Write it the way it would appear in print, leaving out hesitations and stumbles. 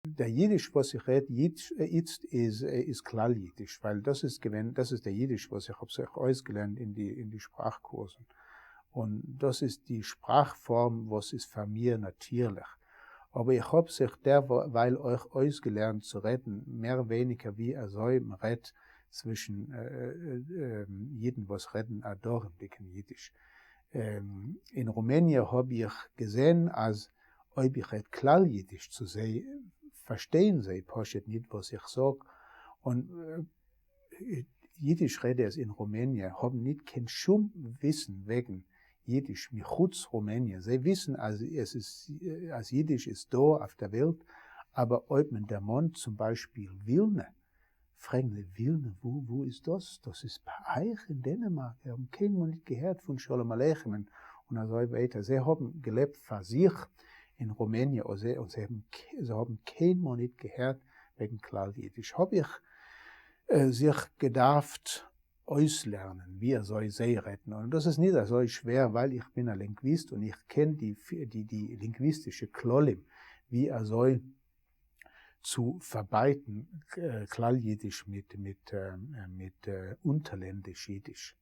דער ייִדיש, וואָס איך רעד איצט, איז, איז כּלל-ייִדיש, ווײַל דאָס איז געווען, דאָס איז דער ייִדיש, וואָס איך האָב זיך אויסגעלערנט אין די, אין די שפּראַכקורסן. און דאָס איז די שפּראַכפֿאָרם, וואָס איז פֿאַר מיר נאַטירלעך. אָבער איך האָב זיך דערווײַל אויך אויסגעלערנט צו רעדן מער ווייניקער ווי אַזוי מע רעדט צווישן ייִדן, וואָס רעדן אַ דרומדיקן ייִדיש. אין רומעניע האָב איך געזען, אַז אויב איך רעד כּלל-ייִדיש צו זיי, פֿאַרשטייען זיי פּשוט ניט, וואָס איך זאָג. און ייִדיש־רעדערס אין רומעניע האָבן ניט קיין שום וויסן וועגן ייִדיש מחוץ רומעניע. זיי וויסן, אַז עס איז, אַז ייִדיש איז דאָ אויף דער וועלט, אָבער אויב מען דערמאָנט צום בײַשפּיל ווילנע, פֿרעגן זיי, ווילנע, וווּ, וווּ איז דאָס? דאָס איז בײַ אײַך אין דענעמאַרק. זיי האָבן קיינמאָל ניט געהערט פֿון שלום־עליכמען און אַזוי ווײַטער. זיי האָבן געלעבט פֿאַר זיך אין רומעניע און זיי, און זיי האָבן, זיי האָבן קיינמאָל ניט געהערט וועגן כּלל-ייִדיש. האָב איך זיך געדאַרפֿט אויסלערנען, ווי אַזוי זיי רעדן. און דאָס איז ניט אַזוי שווער, ווײַל איך בין אַ לינגוויסט און איך קען די, די, די לינגוויסטישע כּללים, ווי אַזוי צו פֿאַרבײַטן כּלל-ייִדיש מיט, מיט, מיט אונטערלענדיש ייִדיש.